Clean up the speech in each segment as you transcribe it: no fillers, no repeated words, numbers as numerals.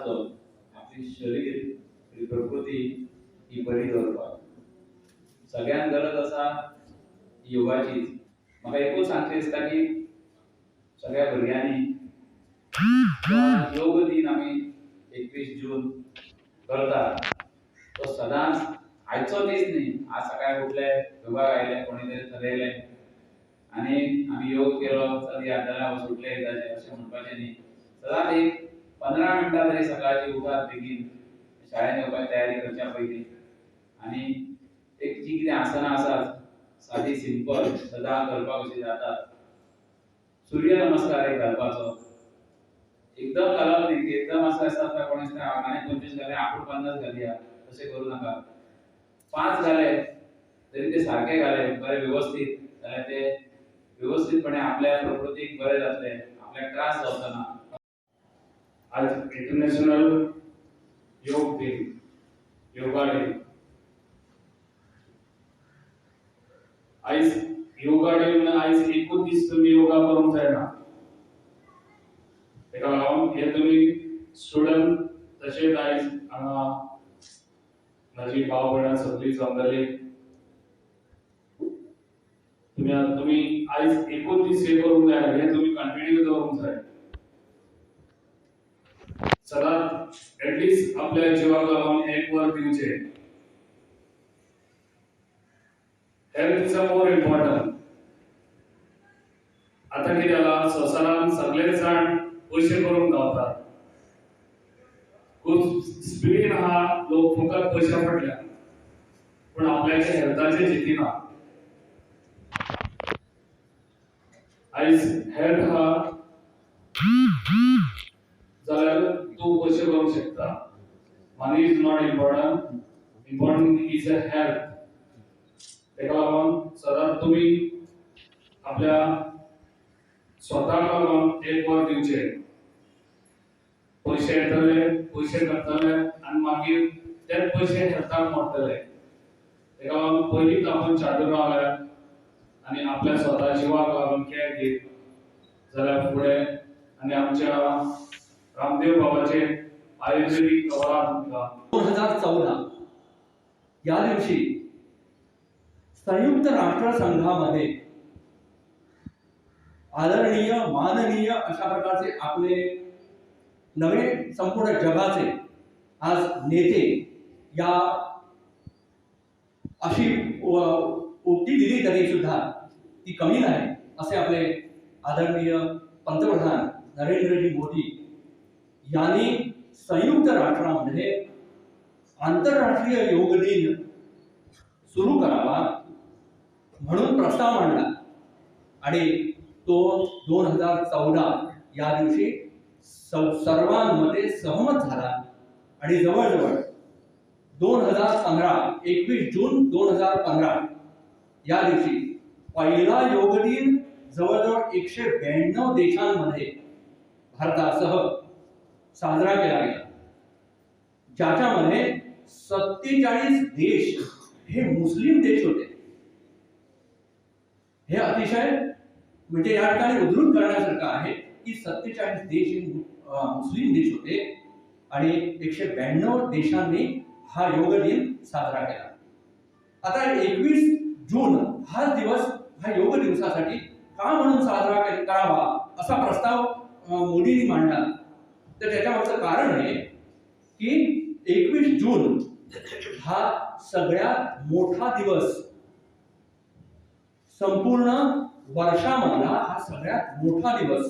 जातलो आपली शरीर, आपली प्रकृती ही बरी दवरपाक. सगळ्यांक गरज आसा योगाची. म्हाका एकूच सांगचें दिसता की सगळ्या भुरग्यांनी योग दिन आमी 21 जून करतात तो सदांच आयचो दीस न्ही. आज सकाळी उठले, योगाक आयले, कोणी तरी थरयलें आनी आमी योग केलो, चल या जाल्यार सुटले एकदाचें, अशें म्हणपाचें न्ही. सदांच एक 15 मिनटां तरी सकाळची उठात बेगीन, शाळेन येवपाची तयारी करच्या पयलीं, आनी एक जी कितें आसनां आसात सादी सिंपल सदां करपाक कशी जातात, सूर्य नमस्कार एक घालपाचो. एकदम घालप न्ही की एकदम असं आसता कोण दिसता हांवें 25 घाले आपूण 50 घालया, तशें करूं नाका. 5 घाले तरी ते सारके घाले बरे व्यवस्थीत जाल्यार ते व्यवस्थीतपणे आपल्या प्रकृतीक बरें जातलें, आपल्याक त्रास जावचो ना. आज इंटरनेशनल योग दिन, योगा डे. आयज योगा डे म्हणून आयज एकूच दीस तुमी योगा करूंक जायना. ताका लागून हे तुमी स्टुडंट तशेंच आयज हांगा म्हाजी भाव भयणां सगळीं जमलेली, तुमी आयज एकूच दीस हे करूंक जायना, हे तुमी कंटिन्यू दवरूंक जाय सदांच. एटलिस्ट आपल्या जिवाक लागून एक वर दिवचें. Health is a more important. आतां कितें जालां, संवसारांत सगळेच जाण पयशे करूंक धांवतात, खूब स्पिडीन आहा लोक, फकत पयशा फाटल्यान, पूण आपल्याच्या हेल्थाचें चिंतिना. आयज हेल्थ आहा जाल्यार तूं पयशे करूंक शकता. Money is not important, important is a health. ताका लागून सदांच तुमी आपल्या स्वताक लागून एक वर दिवचें. पयशे येतले, पयशे करतले आनी मागीर तेच पयशे हेल्थाक मोडटले. ताका लागून पयलींच आपूण चालू रावल्यार आनी आपल्या स्वता जिवाक लागून केअर घेत जाल्यार फुडें. आनी आमच्या रामदेव बाबाचे आयुर्वेदीक खबर तुमकां. 2014 या दिवशी संयुक्त राष्ट्र संघामध्ये आदरणीय माननीय अशा प्रकारचे आपले नवे संपूर्ण जगाचे आज नेते या अशी उक्ती दिली तरी सुद्धा ती कमी नाही असे आपले आदरणीय पंतप्रधान नरेंद्रजी मोदी यांनी संयुक्त राष्ट्रामध्ये आंतरराष्ट्रीय योग दिन सुरू करावा म्हणून प्रस्ताव मांडला आणि तो 2014 या दिवशी सर्वांमध्ये सहमत झाला आणि जवळजवळ 2015, 21 जून 2015 या दिवशी पहिला योग दिन जवळजवळ 192 देशांमध्ये भारतासह साजरा केला गेला, ज्याच्यामध्ये 47 देश हे मुस्लिम देश होते. हे अतिशय म्हणजे या ठिकाणी उद्धृत करण्यासारखं आहे की 47 देश हे मुस्लिम देश होते आणि 192 देशांनी हा योग दिन साजरा केला. आता 21 जून हा दिवस हा योग दिवसासाठी का म्हणून साजरा करावा असा प्रस्ताव मोदींनी मांडला, तर त्याच्या मागचं कारण आहे की 21 जून हा सगळ्यात मोठा दिवस, संपूर्ण वर्षामधला हा सगळ्यात मोठा दिवस.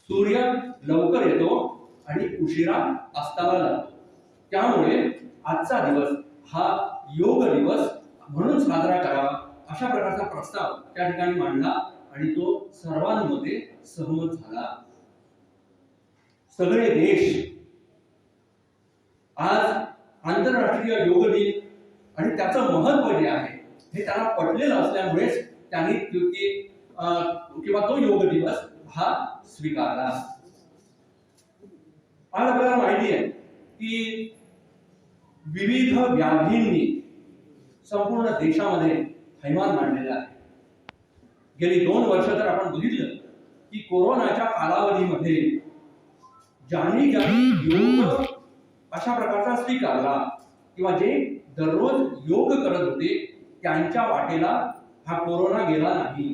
सूर्य लवकर येतो आणि उशिरा अस्ताला जातो, त्यामुळे आजचा दिवस हा योग दिवस म्हणून साजरा करावा अशा प्रकारचा प्रस्ताव त्या ठिकाणी मांडला आणि तो सर्वांमध्ये सहमत झाला. सगळे देश आज आंतरराष्ट्रीय योग दिन आणि त्याचं महत्व जे आहे हे त्यांना पटलेलं असल्यामुळेच त्यांनी किंवा तो योग दिवस हा स्वीकारला. आज आपल्याला माहिती आहे की विविध व्याधींनी संपूर्ण देशामध्ये थैमान मांडलेलं आहे. गेली 2 वर्ष तर आपण बघितलं की कोरोनाच्या कालावधीमध्ये ज्यांनी ज्यांनी योग अशा प्रकारचा स्वीकारला किंवा जे दररोज योग करत होते त्यांच्या वाटेला हा कोरोना गेला नाही.